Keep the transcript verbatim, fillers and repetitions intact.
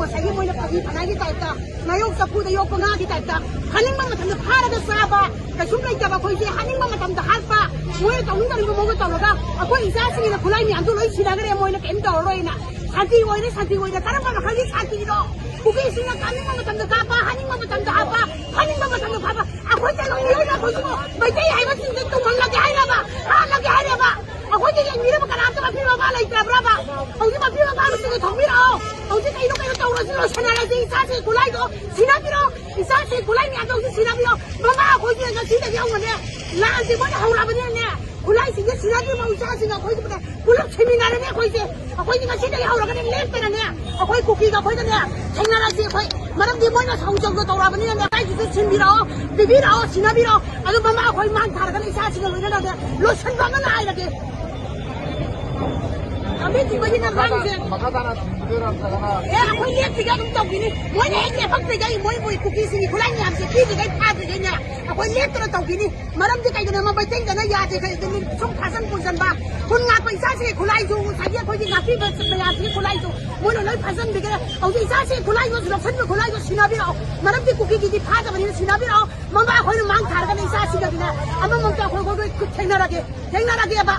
ꯉꯁꯥꯏꯒꯤ ꯃꯣꯏꯅ ꯐꯥꯒꯤ ꯐꯅꯥꯏꯒꯤ ꯇꯥꯏꯞꯇ, ꯉꯥꯌꯣꯛ ꯆꯐꯨꯗ ꯌꯣꯛꯄ ꯉꯥꯒꯤ ꯇꯥꯏꯞꯇ, ꯐꯥꯅꯤꯡꯕ ꯃꯇꯝꯗ ꯐꯥꯔꯒ ꯆꯥꯕ, ꯀꯩꯁꯨꯝ ꯂꯩꯇꯕ ꯑꯩꯈꯣꯏꯁꯦ ꯍꯥꯠꯅꯤꯡꯕ ꯃꯇꯝꯗ ꯍꯥꯠꯄ, ꯃꯣꯏꯅ ꯇꯧꯅꯤꯡ ꯇꯧꯅꯤꯡꯕ ꯃꯑꯣꯡꯗ ꯇꯧꯔꯒ ꯑꯩꯈꯣꯏ ꯏꯆꯥꯁꯤꯡꯒꯤꯅ ꯈꯨꯠꯂꯥꯏ ꯃꯌꯥꯝꯗꯨ ꯂꯣꯏ ꯁꯤꯟꯅꯈ꯭ꯔꯦ, ꯃꯣꯏꯅ ꯀꯩꯝ ꯇꯧꯔꯔꯣꯏꯅ꯫ ꯁꯥꯟꯇꯤ ꯑꯣꯏꯔꯦ, ꯁꯥꯟꯇꯤ ꯑꯣꯏꯔꯦ꯫ ꯀꯔꯝꯕ ꯃꯈꯜꯒꯤ ꯁꯥꯟꯇꯤꯅꯣ? ꯀꯨꯀꯤꯁꯤꯡꯅ ꯀꯥꯅꯤꯡꯕ ꯃꯇꯝꯗ ꯀꯥꯞꯄ, ꯍꯥꯠꯅꯤꯡꯕ ꯃꯇꯝꯗ ꯍꯥꯠꯄ, ꯐꯥꯅꯤꯡꯕ ꯃꯇꯝꯗ ꯐꯥꯕ꯫ ꯑꯩꯈꯣꯏ ꯇꯦꯂꯧ ꯃꯤꯑꯣꯏ ꯑꯩꯈꯣꯏꯁꯤꯕꯨ ꯃꯩꯇꯩ ꯍꯥꯏꯕꯁꯤꯡꯁꯦ ꯇꯨꯝꯍꯜꯂꯒꯦ ꯍꯥꯏꯔꯕ? ꯍꯥꯠꯂꯒꯦ ꯍꯥꯏꯔꯕ? ꯑꯩꯈꯣꯏꯗ ꯌꯦꯡꯕꯤꯅꯕ ꯀꯅꯥꯝꯇ ꯃꯄꯤ ꯃꯄꯥ ꯂꯩꯇ꯭ꯔꯕ꯭ꯔꯕ? ꯍꯧꯖꯤꯛ ꯃꯄꯤ ꯃꯄꯥꯁꯤꯡꯗꯣ ꯊꯧꯕꯤꯔꯛꯑꯣ꯫ ꯍꯧꯖꯤꯛ ꯀꯩꯅꯣ ꯀꯩꯅꯣ ꯇꯧꯔꯁꯤ, ꯂꯣꯏꯁꯟꯅꯔꯁꯤ꯫ ꯏꯆꯥꯁꯤ ꯈꯨꯠꯂꯥꯏꯗꯣ ꯁꯤꯟꯅꯕꯤꯔꯣ꯫ ꯏꯆꯥꯁꯤ ꯈꯨꯠꯂꯥꯏ ꯃꯌꯥꯝꯗꯣ ꯍꯧꯖꯤꯛ ꯁꯤꯟꯅꯕꯤꯔꯣ꯫ ꯃꯃꯥ ꯑꯩꯈꯣꯏꯁꯦ ꯉꯁꯤꯗꯒꯤ ꯍꯧꯅꯅꯦ, ꯂꯥꯟꯁꯦ ꯃꯣꯏꯅ ꯍꯧꯔꯛꯑꯕꯅꯤꯅꯅꯦ, ꯈꯨꯠꯂꯥꯏꯁꯤꯡꯁꯦ ꯁꯤꯟꯅꯗ꯭ꯔꯤꯐꯥꯎ ꯏꯆꯥꯁꯤꯡ ꯑꯩꯈꯣꯏꯒꯤꯕꯨꯅꯦ ꯄꯨꯂꯞ ꯁꯤꯟꯃꯤꯟꯅꯔꯅꯤ ꯑꯩꯈꯣꯏꯁꯦ꯫ ꯑꯩꯈꯣꯏꯗꯤ ꯉꯁꯤꯗꯒꯤ ꯍꯧꯔꯒꯅꯦ ꯂꯦꯞꯇꯅꯅꯦ ꯑꯩꯈꯣꯏ ꯀꯨꯀꯤꯒ ꯑꯩꯈꯣꯏꯒꯅꯦ ꯊꯦꯡꯅꯔꯁꯤ꯫ ꯑꯩꯈꯣꯏ ꯃꯔꯝꯗꯤ ꯃꯣꯏꯅ ꯁꯧ ꯁꯧꯗ ꯇꯧꯔꯛꯑꯕꯅꯤꯅꯅꯦ꯫ ꯂꯩꯀꯥꯏꯁꯤꯁꯨ ꯁꯤꯟꯕꯤꯔꯛꯑꯣ, ꯄꯤꯕꯤꯔꯛꯑꯣ, ꯁꯤꯟꯅꯕꯤꯔꯛꯑꯣ꯫ ꯑꯗꯨ ꯃꯃꯥ ꯑꯩꯈꯣꯏ ꯃꯥꯡ ꯊꯥꯔꯒꯅ ꯏꯆꯥꯁꯤꯡꯒ ꯂꯣꯏꯅꯅꯅꯦ ꯂꯣꯏꯁꯤꯟꯕ ꯑꯃ ꯅꯥꯏꯔꯒꯦ꯫ ꯂꯝꯕꯤ ꯊꯤꯡꯕꯒꯤ ꯂꯝꯍꯥꯡꯁꯦ꯫ ꯃꯈꯥ ꯇꯥꯅ ꯊꯤꯡꯕꯤꯗꯣꯏꯔꯥ ꯅꯠꯇ꯭ꯔꯒꯅ? ꯑꯦ, ꯑꯩꯈꯣꯏ ꯂꯦꯞꯇ꯭ꯔꯤꯒꯩ ꯑꯗꯨꯝ ꯇꯧꯈꯤꯅꯤ꯫ ꯃꯣꯏꯅ ꯍꯦꯛ ꯂꯦꯞꯄꯛꯇ꯭ꯔꯤꯒꯩ, ꯃꯣꯏ, ꯃꯣꯏ ꯀꯨꯀꯤꯁꯤꯡꯒꯤ ꯈꯨꯠꯂꯥꯏ ꯃꯌꯥꯝꯁꯦ ꯄꯤꯗ꯭ꯔꯤꯒꯩ, ꯐꯥꯗ꯭ꯔꯤꯒꯩꯅꯦ ꯑꯩꯈꯣꯏ ꯂꯦꯞꯇꯅ ꯇꯧꯈꯤꯅꯤ꯫ ꯃꯔꯝꯗꯤ ꯀꯩꯒꯤꯅꯣ, ꯃꯩꯇꯩꯗꯅ ꯌꯥꯗꯦ, ꯀꯩꯒꯤꯅꯣ ꯁꯨꯝ ꯐꯥꯖꯟ ꯄꯨꯟꯁꯤꯟꯕ, ꯈꯨꯟ ꯉꯥꯛꯄ ꯏꯆꯥꯁꯤꯡꯒꯤ ꯈꯨꯠꯂꯥꯏꯁꯨ, ꯉꯁꯥꯏꯒꯤ ꯑꯩꯈꯣꯏꯒꯤ ꯉꯥꯛꯄꯤꯕ ꯃꯌꯥꯝꯁꯤꯒꯤ ꯈꯨꯠꯂꯥꯏꯁꯨ ꯃꯣꯏꯅ ꯂꯣꯏ ꯐꯥꯖꯟꯕꯤꯈ꯭ꯔꯦ꯫ ꯍꯧꯖꯤꯛ ꯏꯆꯥꯁꯤꯡꯒꯤ ꯈꯨꯠꯂꯥꯏꯁꯨ, ꯂꯧꯁꯟꯕ ꯈꯨꯠꯂꯥꯏꯁꯨ ꯁꯤꯟꯅꯕꯤꯔꯛꯑꯣ꯫ ꯃꯔꯝꯗꯤ ꯀꯨꯀꯤꯒꯤꯗꯤ ꯐꯥꯗꯕꯅꯤꯅ ꯁꯤꯟꯅꯕꯤꯔꯛꯑꯣ꯫ ꯃꯃꯥ ꯑꯩꯈꯣꯏꯅ ꯃꯥꯡ ꯊꯥꯔꯒꯅ ꯏꯆꯥꯁꯤꯡꯒꯗꯤꯅꯦ ꯑꯃꯃꯝꯇ ꯑꯩꯈꯣꯏ, ꯑꯩꯈꯣꯏ, ꯑꯩꯈꯣꯏ ꯊꯦꯡꯅꯔꯒꯦ, ꯊꯦꯡꯅꯔꯒꯦꯕ꯫